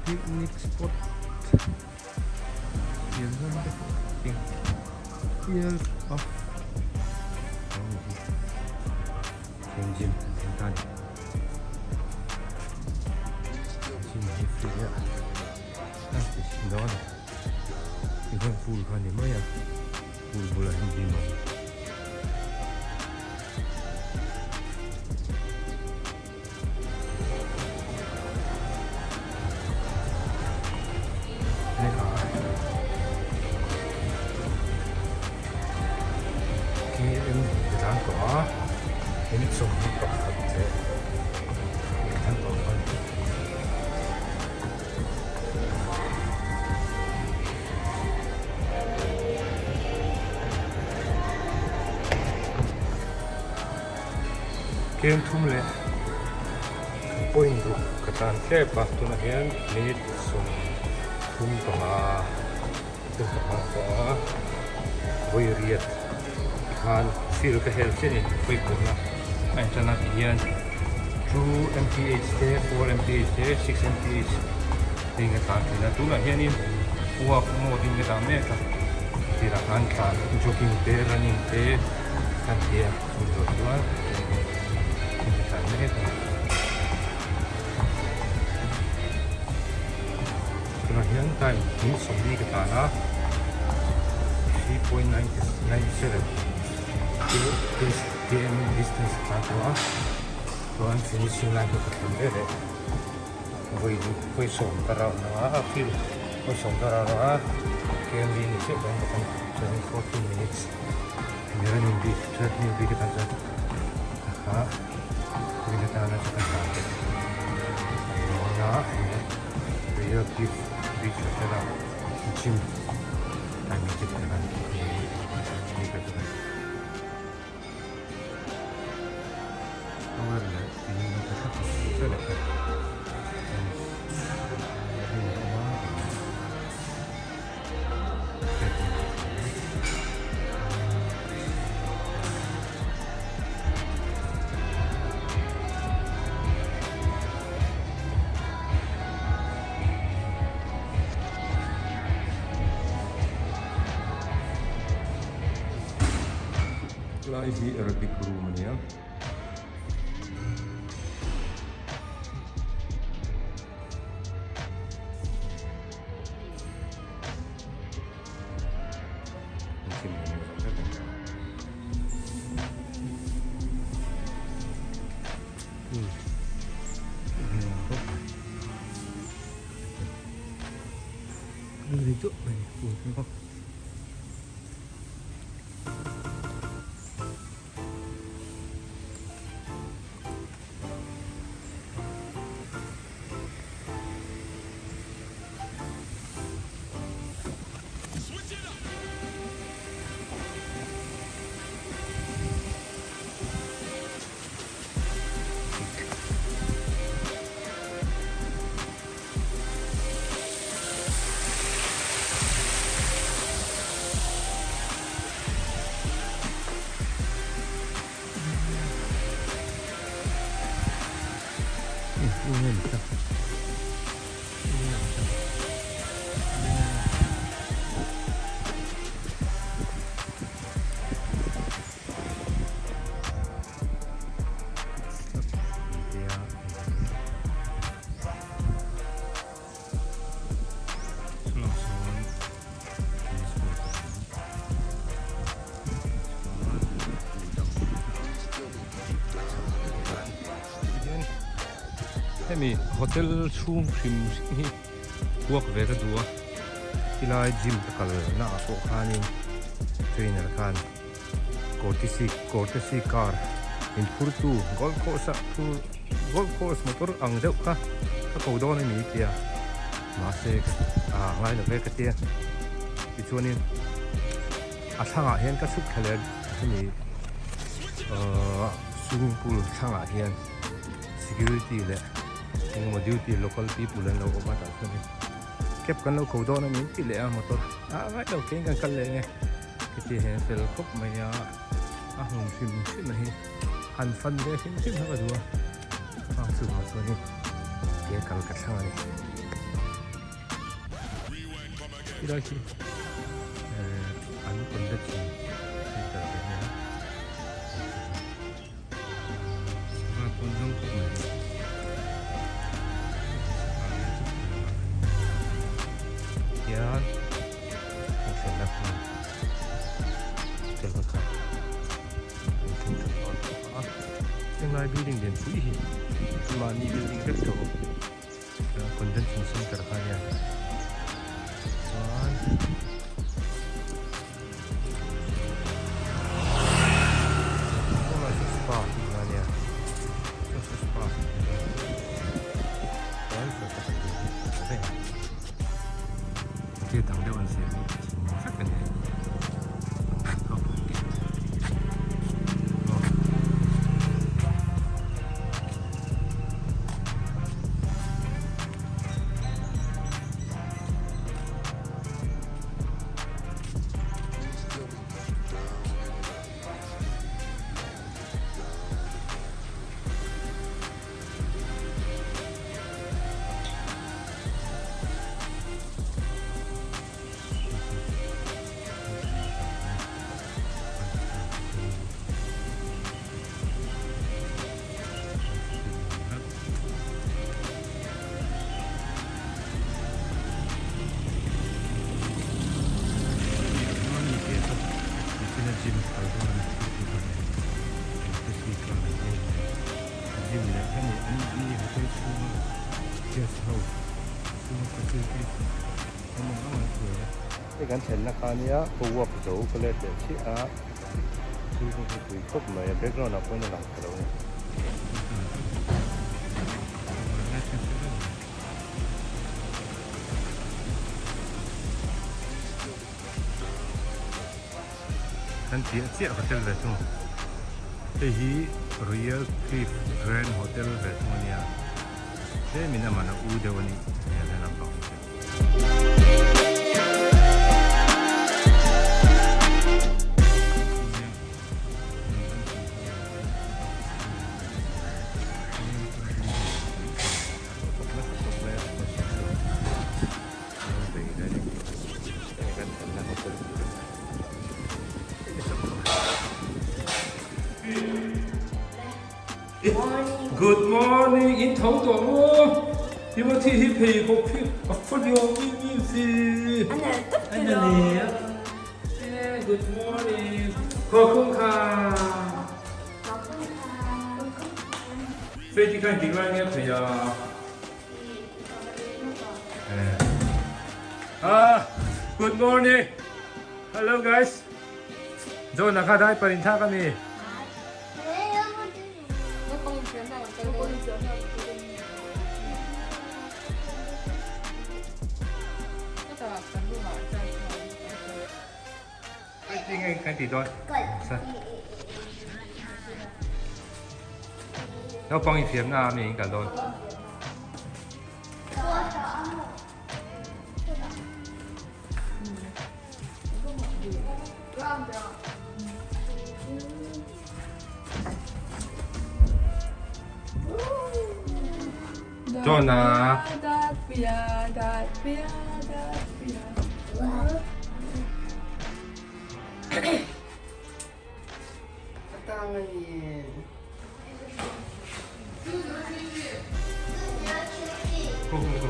Picnic spot pian zawng te pawh eng hial a heng gym an thleng ta a ni gym hi free a a ti thin dawn a tihian pool kha a ni mai a pool bulah hian gym a awm. Km ka tlan tawh a inchung hi pakhat leh ka tlan tawh a ni. Keng thum leh point ruk ka tan tlep a tunah hian minute 35 chu ka hmang tawh a vawi riat khan field ka hel chiah a ni vawi pawhna a intan a tihian two mph te four mph te six mph te in ka tlan thin a tunah hianin walk mode in ka dah mek a tirah khan tlan jogging te running te kan ti a. Chhun zawh chuan thil a tlan mek a ni. Tunah hian time hnih sawmli ka tlan a, 3.97 km distance ka tlan tawh a, chuan finishing line pawh ka thleng ve leh. Vawi vawi sawm ka round ang a, field vawi sawm ka round ang a, km li ni chiah dawn bawk a ni, chuan 14 minutes. Running bik treadmill bik atan chuan a ring atana chu kan dah bawk a dawn a he Real Cliff Beach Hotel a gym timing te pawh hian bik a tur a ni. Power leh tui te thlap a ni thlap a ni. Lai hi Arabic room a ni a. Hemi hotel chhung hrim hrim hi kuak ve ka duh a tilai gym ka kal na ah pawh khanin trainer khan courtesy courtesy car in phur tu golf course ah phur golf course motor ang deuh kha ka ko dawn a ni tia mahse a ngai lo ve ka tia tichuanin a thlangah hian ka chhuk thla leh hemi ahh swimming pool thlangah hian security leh engemaw duty local people an lo awm a tah chuanin cab kan lo ko dawn a ni tih leh a motor a ngai lo keiin kan kal leh nge heti hian fel khawp mai a a hmun hrim hrim a hi han fan ve hrim hrim kha ka duh a a chungah chuanin ke kal ka thlang a ni. Khilai khi eh an convention center ve nia sangha pawn zawng khawp mai hian an thlenna hmun tel kha an thleng tha dawn bawk a henglai building lian pui hi mahni building vek tho. Convention center kha nia chuan kawngah saw spa tih kha nia saw saw spa chuan saw saw tih reng a thil dang deuh an siam hi thing vek a ni. Hei kan thlenna kha nia ka walk zo ka let leh chiah a thil hi hi pui khawp mai a background ah pawhin a lang thei lo a ni. Kan piah chiah hotel ve thung hei hi Royal Cliff Grand Hotel ve thung a nia tlemin a man a u deuh a nih hmel helam pang hi chu. Good morning in tho tawh maw Timothy hi pheikhawk hi a fa liam em em si A nalh tak a nalh e good morning Khawkhung kha Faith khan tik lai nge phei a Ah good morning hello guys John a kha dai parin thak a mi. Kan ti dawn naupang infiamna a mi in kal dawn. Jonah. Go go go.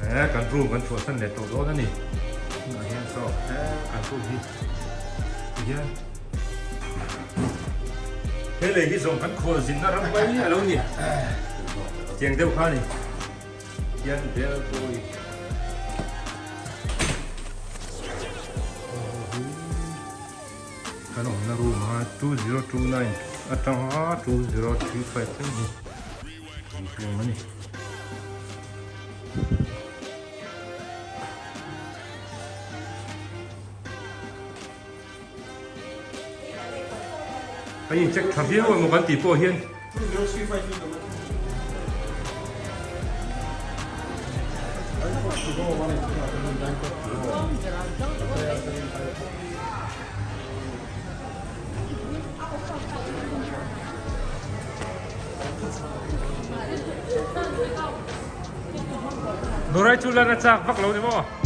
Eh, kan room kan chhuah san leh tawh dawn a ni. Tunah hian saw eh kan room hi tihian he lei hi zawng kan khawl zinna ram mai a lo ni. Tiang deuh kha a ni. Hian bel boy. Kan awmna room a 2029 atanga 2035 thleng hi kan room a ni. A in check tha viau emaw kan tih pawh hian Norai chu lan a chak vak lo ni maw?